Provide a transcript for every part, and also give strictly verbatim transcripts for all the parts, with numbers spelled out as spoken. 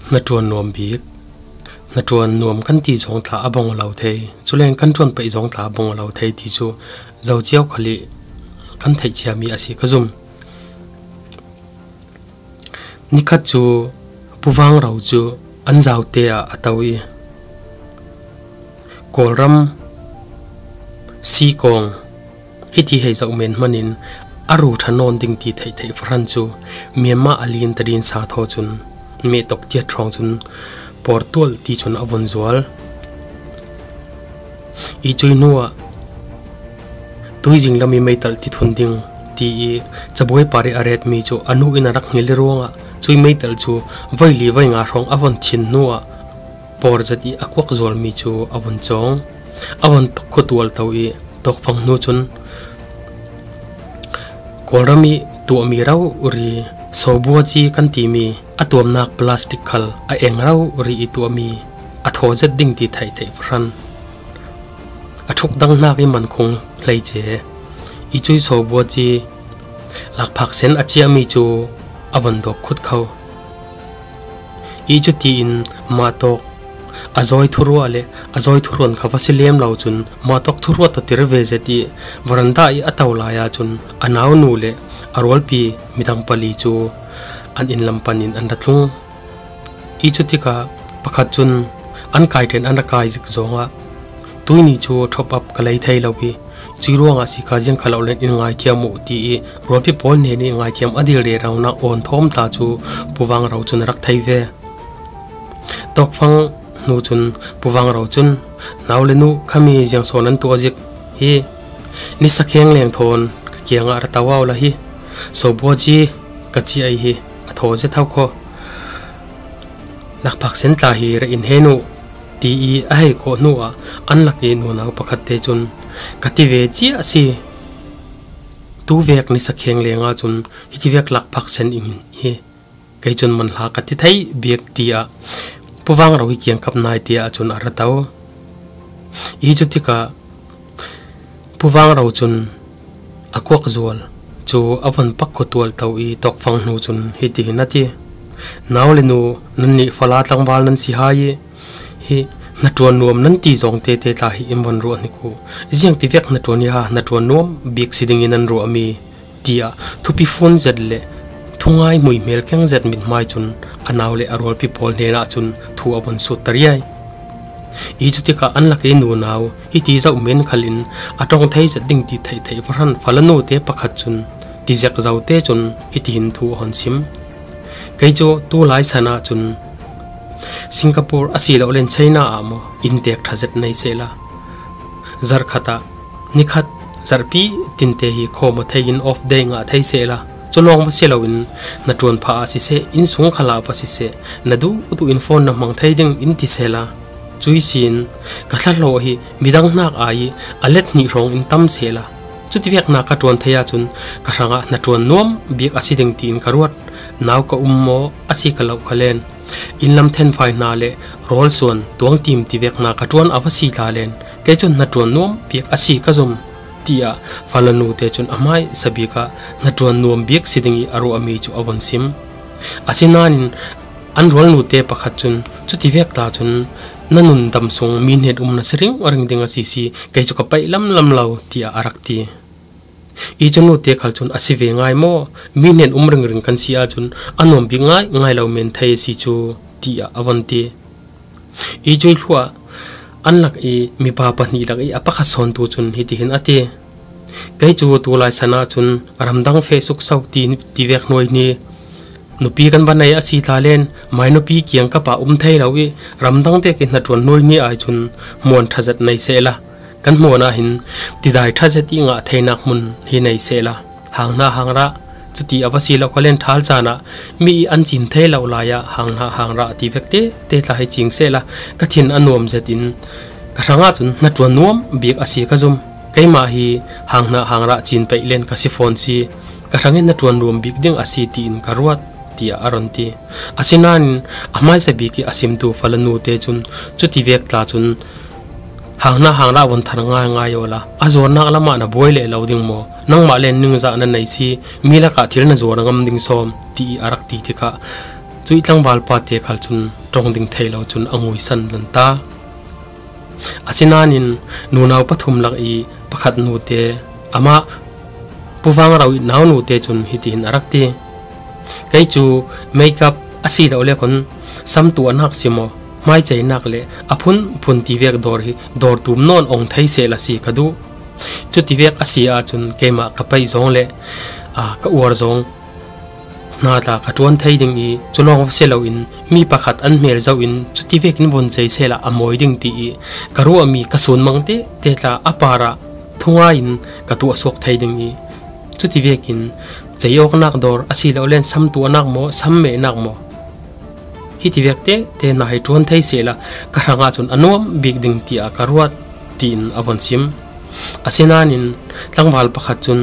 Hnaṭuan nuam bik, hnaṭuan nuam kan ti zawng tla a bang lo thei, culen kan ṭuan paih zawng tla a bang lo thei ti cu zo cio khal i kan theih ciami a si ka zum. Nikhat cu Pu Vang Ro cu an zaute ah a to i Kawlram Sikawng hiti hei zoh men hmanin a ru ṭha nawn ding ti theihtheih fahran cu Myanmar a lin tadin sa thaw cun meh tok tiat hrawng cun portual ti cun a vun zual. I cui hnuah tuizing lam i meitalh ti thun ding ti i cabuai par i a retmi cu a nu in a rak hngal i ruangah cui meitalh cu voi li voi nga hrawng a vun thin hnuah por zet i a kuak zualmi cu a vun cawng. A vun khutual to i tawkfang hnu cun Kawlram i tuahmi rori sobuaci kan timi a tuamnak plastic khal a eng rori i tuahmi a thaw zet ding ti theihtheih fahran a ṭhuk dang hnak i man khung hleice i cui sobuaci lakphak sen a ciami cu a vun dawk khut kho. I cutiin mah tawk a zawi thuruah le a zawi thuruan kha va si lem lo cun mah tawk thuruah tawtir ve zet i veranda i a to lai ahcun a naunu le a rualpi midang pali cu an inn lam panin an ra tlung. I cutikah pakhat cun an kai ṭen an ra kai zik zawngah tuini cu ṭhop ap ka lei thei lo i cui ruangah si kha ziang kha lo len in ngaithiam uh ti i rualpi pawl hnen i ngaithiam a dil rero nak awn thawm tla cu Pu Vang Ro cun a rak thei ve. Tawkfang hnu cun Pu Vang Ro cun, "Nau le nu, khami ziang sawn an tuah zik hi, ni sakheng leng thawn ka kiangah ra to au la hi, sobuaci ka ci ai hi, a thaw zet hau kho. Lakphak sen tla hi ra in hen uh," ti i a hei khawh hnuah an lak i nunau pakhat te cun, "Ka ti ve cia a si. Tuvek ni sakheng leng ahcun hiti vek lakphak sen in hi kei cun man hla ka ti thei bik," tiah Pu Vang Ro i kiangkap nai tiah cun a ra to. I cutikah Pu Vang Ro cun a kuak zual cu a vun pak khutual to i tawkfang hnu cun hitihin a ti, "Nau le nu, nannih fala tlangval nan si hai i hi hnaṭuan nuam nan ti zawng tete tla hi in vun ruah hnik uh. Ziang tivek hnaṭuan i ha hnaṭuan nuam bik si dingin nan ruahmi," tiah thupi fun zet le thungai hmuihmel keng zet mithmai cun a nau le a rualpi pawl hnenah cun thu a vun sutter ai. I cutikah an lak i nunau hiti zoh men khal in a ṭong thei zet ding ti theihtheih fahran fala nu te pakhat cun tizek zo te cun hitihin thu a hun sim, "Kei cu tulai san ahcun Singapore a si lo len China ah maw inntek ṭha zet nei sehla, zarh khat ah nikhat zarhpi tinte hi khawm a thei in off day ngah thei sehla, cu lawng va si loin hnaṭuan phah ah siseh, innsung khal ah va siseh, na duhduh in phone na hmang thei ding in ti sehla, cui sin ka thlahlawh hi midang hnak ai i a let hnih hrawng in tam sehla, cutivek hna ka ṭuan thei ahcun ka hrangah hnaṭuan nuam bik a si ding tiin ka ruat. Nau ka um maw a si ka loh kha len, innlam thenfai hna le rawlsuan tuangtim tivek hna ka ṭuan a va si tla len, kei cun hnaṭuan nuam bik a si ka zum," tiah fala nu te cun a hmaisa bik ah hnaṭuan nuam bik si ding i a ruahmi cu a vun sim. Asinain an rualnu te pakhat cun, "Cutivek tla cun na nun dam sung mi hnen um na si ringring ding a si si, kei cu ka paih lamlam lo," tiah a rak ti. I cu nu te khal cun, "A si ve ngai maw? Mi hnen um ringring kan si ahcun a nuam bik ngai ngai lo men thei a si cu," tiah a vun ti. I cui thluah an lak i mipa pahnih lak i a pakhat sawntu cun hitihin a ti, "Kei cu tulai san ahcun ramdang feh suk so ti, tivek hnuai hni nupi kan va nei a si tla len, mai nupi kiangkap ah um thei lo i ramdang vek i hnaṭuan hnuai hni ai cun hmuan ṭha zet nei sehla, kan hmuan ah hin tidai ṭha zet i ngah theinak hmun hi nei sehla, hang hna hang rah, cuti a va si lo kha len ṭhal caan ah mi i an cin thei lo lai ah hang hna hang rah tivek tete tla hi cing sehla, ka thin a nuam zet in ka hrang ahcun hnaṭuan nuam bik a si ka zum. Keimah hi hang hna hang rah cin peih len ka si fawn si, ka hrang i hnaṭuan nuam bik ding a si tiin ka ruat," tiah a run ti. Asinain a hmaisa bik i a simtu fala nu te cun, "Cutivek tla cun hang hna hang rah vun thar ngaingai awla a zuarnak lamah na buai leh lo ding maw? Nangmah len ningzah na nei si, mi lakah thil na zuar ngam ding sawm," ti i a rak ti tikah Cu i tlangvalpa te khal cun ṭong ding thei lo cun a nguisan lan ta. Asinain nunau pathum lak i pakhat nute amah Pu Vangrau i naunu te cun hitihin a rak ti, "Kei cu makeup a si lo le khun sam tuahnak si maw, hmaiceihnak le a phunphun tivek dawr hi dawr tum nawn ong thei sehla si ka duh. Cutivek a si ahcun keimah ka paih zong le, aa, ka uar zong hna tla ka ṭuan thei ding i, cu lawng va si loin mi pakhat an hmel zoh in cutivek in vun cei sehla a mawi ding ti i ka ruahmi ka sunmang tehte tla a parah thungai in ka tuah suak thei ding i, cutivek in cei awknak dawr a si lo len sam tuahnak maw, sam mehnak maw, hitivek tehte hna hi ṭuan thei sehla ka hrangah cun a nuam bik ding tiah ka ruat," tiin a von sim. Asinain tlangval pakhat cun,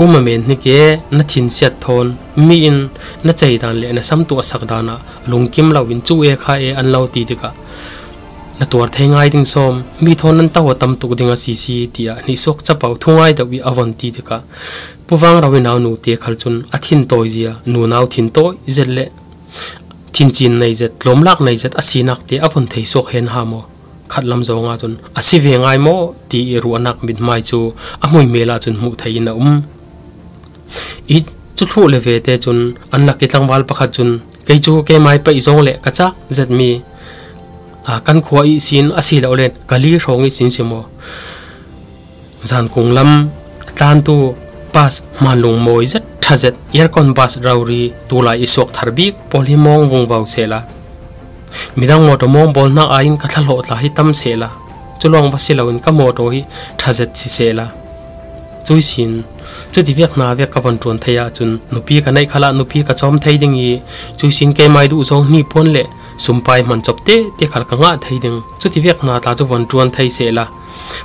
"U Mamen hnik e, na thinsiat thawn mi in na cei dan le na sam tuah sak dan ah lungkim lo in cu e kha e an lo ti tikah na tuar thei ngai ding sawm, mi thawn nan to a tam tuk ding a si si," tiah hnihsuak capo thungai deuh i a von ti tikah Pu Vangrau i naunu te khal cun a thin tawi zia, nunau thin tawi zet le thincin nei zet, tlawmlak nei zet a sinak te a von thei suak hen ha maw? Khatlam zong ahcun a si ve ngai maw ti i ruahnak mithmai cu a hmuihmel ahcun hmuh thei in a um. I cu thluh le ve te cun an lak i tlangval pakhat cun, "Kei cu keimai paih zong le ka cak zetmi, aa, kan khua ihsin a si lo le ka li hrawng ihsin si maw, zankung lam tlantu bus hmanlung mawi zet, ṭha zet, aircon bus rori tulai i suak thar bik pawl hi mawng vungvo sehla, midang mawṭaw mawng bawl hna aiin ka thlahlawh tla hi tam sehla, cu lawng va si loin ka mawṭaw hi ṭha zet si sehla, cuisin cutivek hna vek ka von ṭuan thei ahcun nupi ka neih khalah nupi ka cawm thei ding i, cuisin keimai duh zong hnipuan le sumpai hman cawp tehte khal ka ngah thei ding. Cutivek hna tla cu von ṭuan thei sehla,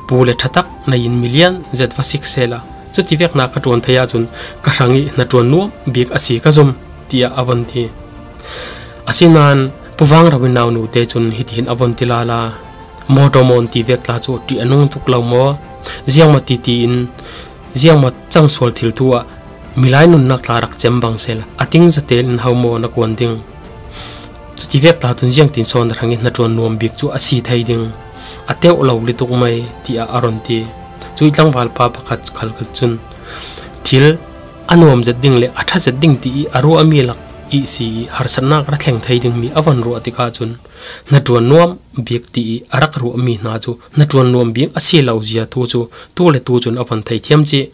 pu le ṭha tak nei in milian zet va sik sehla, cutivek hna ka ṭuan thei ahcun ka hrang i hnaṭuan nuam bik a si ka zum," tiah a von ti. Asinain Pu Vangrau i naunu te cun hitihin a von ti lala, "Mawṭaw mawn tivek tla cu ṭih a nung tuk lo maw? Ziangmaw titi in, ziangmaw cangsual thil thu ah milai nunnak tla rak cem bang sehla, a ting zatel in ho maw na kuan ding? Cutivek tla cun ziangtin sawn a hrang i hnaṭuan nuam bik cu a si thei ding, a teuh lo lutuk mai," tiah a run ti. Cu i tlangvalpa pakhat khal cun, "Thil a nuam zet ding le a ṭha zet ding ti i a ruahmi lak i si i harsatnak ra thleng thei dingmi a von ruah tikah cun hnaṭuan nuam bik ti i a rak ruahmi hna cu hnaṭuan nuam bik a si lo zia thu cu tu le tu cun a von thei thiam cih."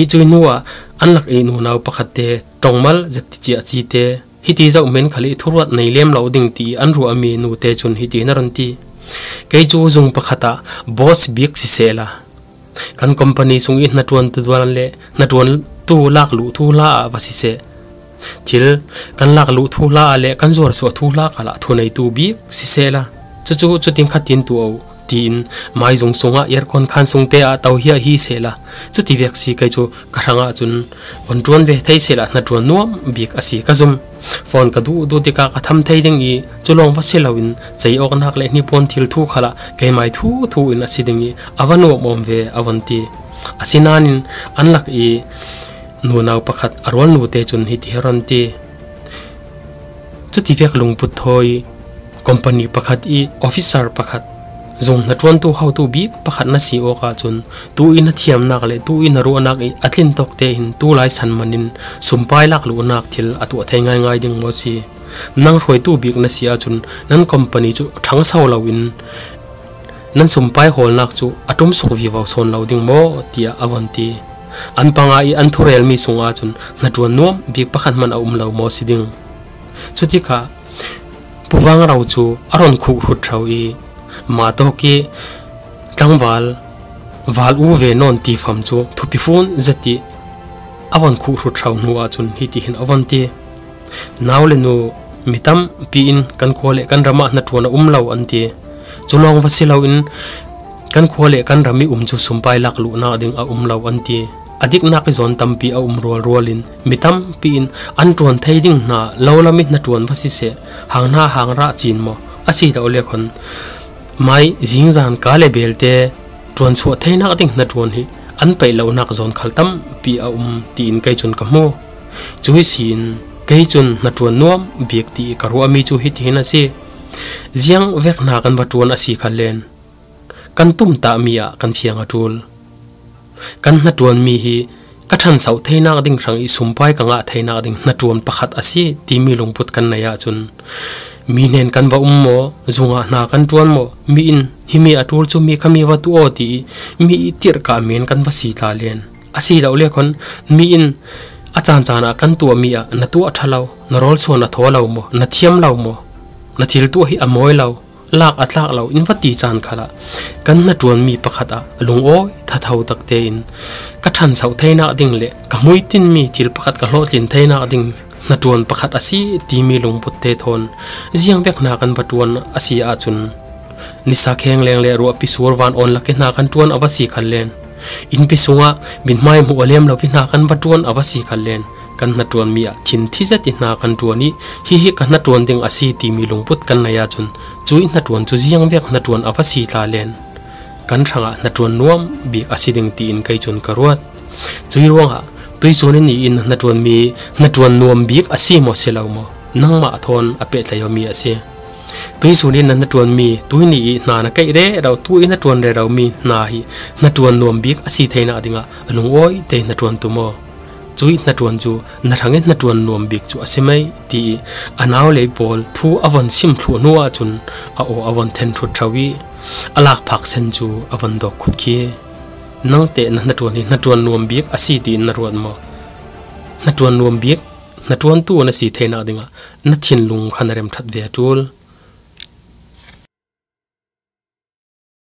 I cu i hnu ah an lak i nunau pakhat te, ṭongmal zet ti cia a ci te, hiti zoh men khal i thuruat nei lem lo ding ti an ruahmi nu te cun hiti na run ti, "Kei cu zung pakhat ah boss bik si sehla, kan company sung i hnaṭuan tu duan le hnaṭuan tu lakluh thuhla ah va si seh. Thil kan lakluh thuhla ah le kan zuarsuah thuhla khalah thuneitu bik si sehla, cucu cutin khatin tuah u," tiin maizung sungah aircon khan sungte ah to hiah hi sehla, cutivek si kei cu ka hrangah cun von ṭuan ve thei sehla hnaṭuan nuam bik a si ka zum. Phone ka duh duh tikah ka tham thei ding i, cu lawng va si loin cei awknak le hnipuan thil thu khalah keimai thu thu in a si ding i a va nuam awm ve, a von ti. Asinain an lak i nunau pakhat a rualnu te cun hiti hi a run ti, "Cutivek lungput thawi company pakhat i officer pakhat, zung hnaṭuantu hotu bik pakhat na si awk ahcun tu i na thiamnak le tu i na ruahnak i a tlin tawk tein tu lai san manin sumpai lakluhnak thil a tuah thei ngaingai ding maw si? Nang hruaitu bik na si ahcun nan company cu ṭhangso loin nan sumpai hawlnak cu a ṭumsuk vivo sawn lo ding maw?" tiah a von ti. "An panga i an thurelmi sungah cun hnaṭuan nuam bik pakhat hmanh a um lo maw si ding?" Cutikah Pu Vangrau cu a run khuh hrut hro i, mah tawk i tlangval val u ve nawn ti fam cu thupi fun zet i a von khuh hrut hro hnu ahcun hitihin a von ti, "Nau le nu, mi tampi in kan khua le kan ram ah hnaṭuan a um lo an ti. Cu lawng va si loin kan khua le kan ram i um cu sumpai lakluhnak ding a um lo an ti. A diknak i zawn tampi a um rualrual in mi tampi in an ṭuan thei ding hna lo lam i hnaṭuan va si seh, hang hna hang rah cin maw, a si deuh le khon mai zingzan ka le belte ṭuanchuah theinak ding hnaṭuan hi an paih lonak zawn khal tampi a um, tiin kei cun ka hmu. Cu hi si in Kei cun hnaṭuan nuam bik ti ka ruahmi cu hitihin a si. Ziang vek hna kan va ṭuan a si khan len, kan tumtahmi ah kan fiang a ṭul. Kan hnaṭuanmi hi ka ṭhansoh theinak ding hrang i sumpai ka ngah theinak ding hnaṭuan pakhat a si timi lungput kan nei ahcun, mi hnen kan va um maw, zungah hna kan ṭuan maw, mi in himi a ṭul cu mi khami va tuah aw ti i mi i tirhkah men kan va si tla len. A si lo le khan mi in a caan caan ah kan tuahmi ah na tuah ṭha lo, na rawl suan a thaw lo maw, na thiam lo maw, na thil tuah hi a mawi lo, lak a tlak lo in va ti caan khalah kan hnaṭuanmi pakhat ah lungawi thatho tak tein ka ṭhansoh theinak ding le ka hmuitinmi thil pakhat ka hlawhtlin theinak ding hnaṭuan pakhat a si timi lungput te thawn ziang vek hna kan va ṭuan a si ahcun, nisa khengleng le ruahpi sur van awn lak i hna kan ṭuan a va si khan len, innpi sungah mithmai hmuh a lem lo i hna kan va ṭuan a va si khan len, kan hnaṭuanmi ah thin thi zet i hna kan ṭuan i hihi ka hnaṭuan ding a si timi lungput kan nei ahcun, cuih hnaṭuan cu ziang vek hnaṭuan a va si tla len, kan hrangah hnaṭuan nuam bik a si ding tiin kei cun ka ruat. Cuih ruangah tuihsun in ni in hnaṭuanmi hnaṭuan nuam bik a si maw si lo maw, nangmah thawn a pehtlai awmi a si. Tuihsun in na hnaṭuanmi, tuihni i hna na kaih rero, tu i hnaṭuan reromi hna hi hnaṭuan nuam bik a si theinak dingah a lungawi te hnaṭuan tu maw? Cuih hnaṭuan cu na hrang i hnaṭuan nuam bik cu a si mai, ti i a naulei pawl thu a von sim thluh hnu ahcun a aw a von then hrut ṭho i a lakphak sen cu a von dawk khut khi. Nang teh na hnaṭuan hi hnaṭuan nuam bik a si tiin na ruat maw? Hnaṭuan nuam bik hnaṭuantu na si theinak dingah na thinlung kha na remṭhat ve a ṭul.